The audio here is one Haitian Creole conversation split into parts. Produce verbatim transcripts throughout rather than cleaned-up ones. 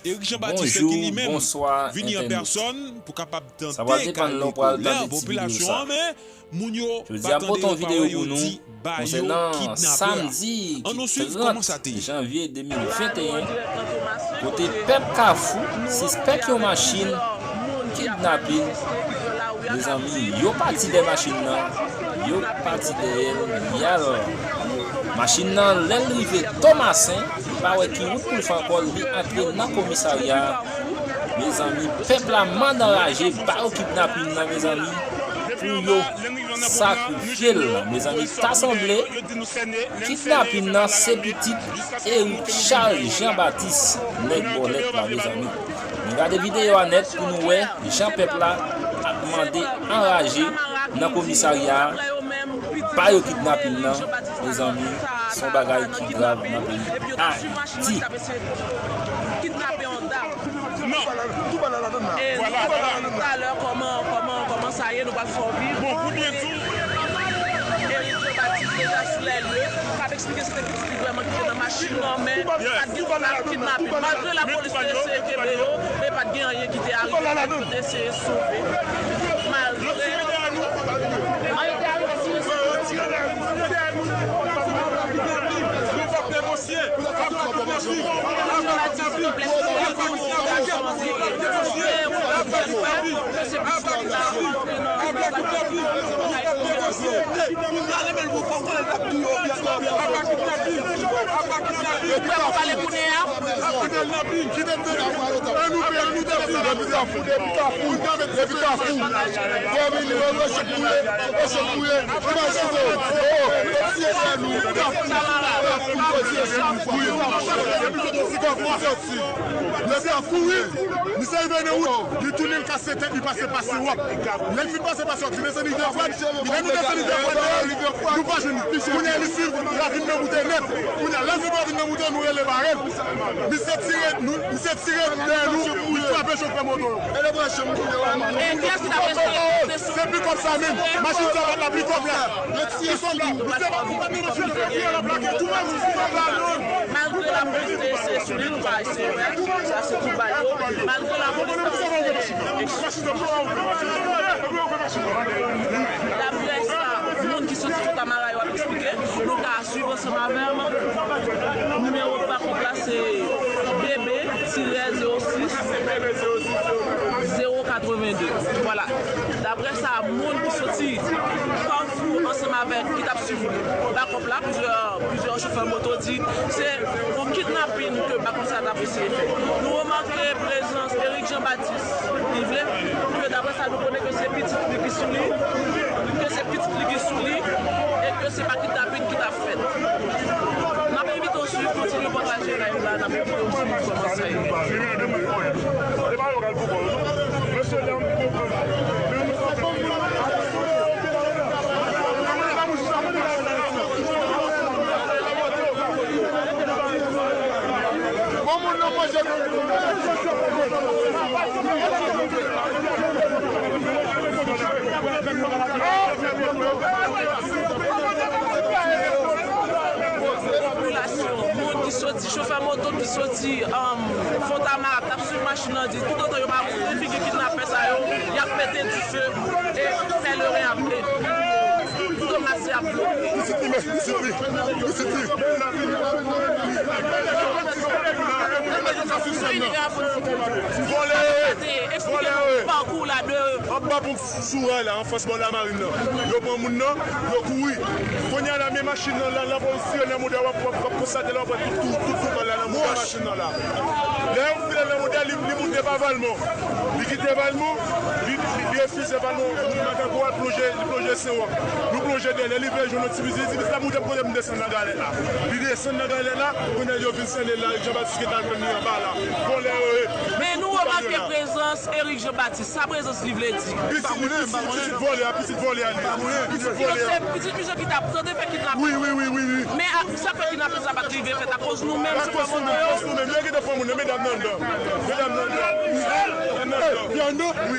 Eric Jean Baptiste ki li menm vini an pèsòn pou kapab tante kale kolè popilasyon an, men moun yo pa tande yon pawòl yo di ba yo kidnapè a. Ann nou swiv kòman sa te ye. Janvye de mil venteyen, kote pèp Kafou sispèk yon machin kidnapin. Mezanmi, yo pati dèyè machin nan, yo pati dèyè l, y al. Machin nan, lè l rive Tomasen, li pa wè ki wout pou l fè ankò, li antre nan komisarya a. Mezanmi, pèp la mad anraje, ba yo kidnapin nan, mezanmi, pou yo sakrifye l. Mezanmi, ta sanble kidnapin nan se pitit Eric Charles Jean Baptiste, nèg bòlèt la, mezanmi. Nou gade videyo a nèt pou nou wè jan pèp la ap mande anraje nan komisarya a. Ba yo kidnapin nan, mezanmi, se yon bagay ki grav nan peyi Ayiti. Kidnape yon dam. E nou konn talè kòman, kòman, kòman sa ye, nou pral fè w viv. Bon, pou byen di w, Eric Jean Baptiste deja sou lè lye, k ap eksplike se te pitit li vrèman ki te nan machin nan, men pa t gen kidnapin. Malgre lapolis te eseye kenbe yo, men pa t gen anyen ki te arive, yo te eseye sove. Malgre Depi Kafou, depi Kafou, depi Kafou, fòmil, mwen, mwen, se pou ye, mwen, se pou ye, imajine w, oh, yo tiye nan nou, Kafou, Kafou, yo tiye sou nou, Kafou, Kafou, Kafou, Kafou, Kafou, Kafou, Misye rive nan wout, li tounen, l kase tèt, li pase pa Sewòk. Lè l fin pase pa Sewòk, li desann Rivyè Frèt. Lè nou desann Rivyè Frèt, nou pa jwenn li. Kounye a, li swiv ravin nan Boutèy nèt. Kounye a, lè l swiv ravin nan Boutèy, nou rele bare l. Misye tire, nou, misye tire dèyè nou, li frape chofè moto yo. E kiyès ki t ap eseye? Se pikòp sa menm. Machin sa pa t la, pikòp la. Malgre lapolis te eseye sou li, nou pa eseye wè. Sa se kou ba yo. Malgre lapolis te eseye. Daprè sa moun ki soti Fòtamara yo ap eksplike, nou ka swiv ansanm avè m. Nimewo backup la se B B tirè zewo sis zewo katrevenn de. Vwala. Daprè sa moun ki soti Kafou ansanm avèk ki t ap swiv backup la, plizyè, plizyè chofè moto di se yon kidnapin ke backup sa t ap eseye fè. Nou remake prezans Eric Jean Baptiste, li vle, ke daprè sa nou konnen ke se pitit li ki sou li, ke se pitit li ki sou li, e ke se pa kidnapin ki t ap fèt. N ap envite w swiv, kontinye pataje live la, n ap envite w swiv kòman sa ye. Popilasyon, moun ki soti, chofè moto ki soti, um, Fòtamara, k ap swiv machin nan, di toutotan yo pa montre figi kidnapè sa yo, y ap mete dife e fè leren ap ble. Toutotan machin ap ble. Pitit li, pitit li, pitit li. Vòlè yo ye. Vòlè yo ye. Anba pon Sou ray la, anfas bò Lamarin nan. Yo pran moun nan, yo kouri. Kounye a la, men machin nan la, lapolis tire nan mouda, w ap, w ap, w ap konstate la, w ap wè tout, tout, tout, tout bal la nan mouda machin nan la. Lè yo file nan mouda, li, li moute pa Valmont. Li kite Valmont, li, li, li refize Valmont, li mande pou al plonje, li plonje Sewòk. Nou plonje dèyè, lè li vle jwenn yon ti biznis, li di, "Biznis la, moute kote m desann nan galèt la." Li desann nan galèt la, kounye a yo vin sène la, Jean Baptiste ki t al jwenn li anba la. Vòlè yo ye. Men nou remake prezans Eric Jean Baptiste. Sa prezans li vle di? Pitit, pitit, pitit vòlè a, pitit vòlè a li ye. Pitit vòlè a. Se pitit misye ki t ap tante fè kidnapin. Wi, wi, wi, wi, wi. Men a, sa k fè kidnapin sa pa t rive fèt akoz nou menm, chofè moto yo. Akoz nou menm, akoz nou menm. Yo gentan pran moun nan, medam nan anndan. Medam nan anndan. Medam nan anndan. Wi.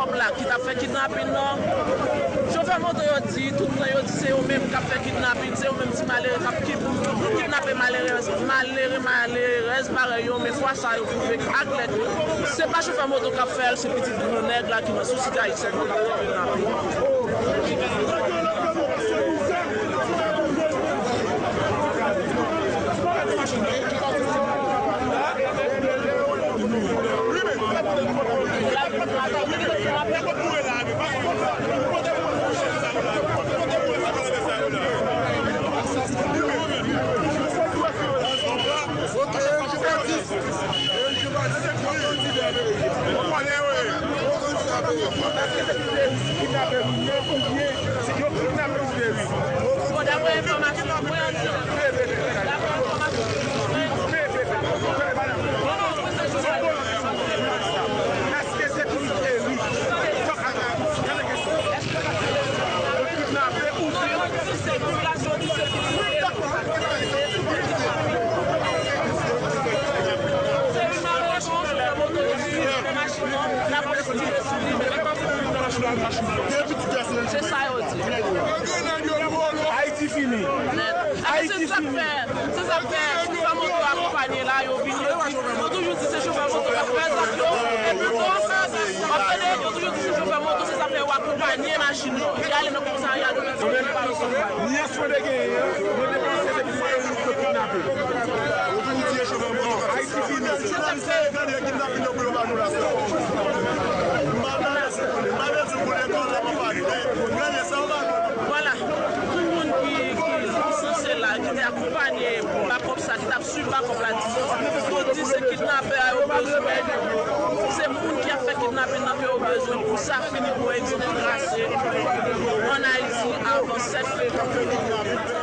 Kòb la ki t ap fè kidnapin nan. Chofè moto yo di, tout tan yo di se yo menm k ap fè kidnapin, se yo menm ti malere k ap kid-, kidnape malere, malere, malerèz parèy yo, men fwa sa yo pwouve ak lè ke se pa chofè moto k ap fè l, se pitit grann nèg la ki nan sou site ayisyen k ap fè kidnapin. Bon, daprè enfòmasyon mwen, daprè enfòmasyon mwen, non, non, mwen se Joseph. Èske se pitit Eli? Fòk al nan, nan kesyon. Èske se pitit Eli? Yo kidnape oubyen? Non, yo di se pitit Eli. Se yon malere, se yon moto, se yon machin, lapolis tire sou li. Se sa yo di. Ayiti fini. Nèt. Ayiti fini. Se sa k fè, se sa k fè chofè moto akonpanye la, yo vin, yo di, yo toujou di se chofè moto k ap fè zak yo. Epi tou, w ap tande, yo toujou di se chofè moto, se sa k fè yo akonpanye machin yo. Y ale nan komisarya de Petite Côte. Ni aswè de genyen an, mwen te panse se pou Eli yo kidnape. Yo toujou di se chofè moto. Ayiti fini. Se sa k fè. Gade kidnapin yo pou yo ba nou la. M pa nan lese konnen. M pa nan lese konnen. Vwala, pou moun ki, ki sanse la, ki te akonpanye bakòp sa, ki t ap swiv bakòp la, dizon, pou di se kidnapè a yo bezwen, se moun ki ap fè kidnapin nan ke yo bezwen pou sa fini, pou egzanp trase ann Ayiti avan sèt fevriye.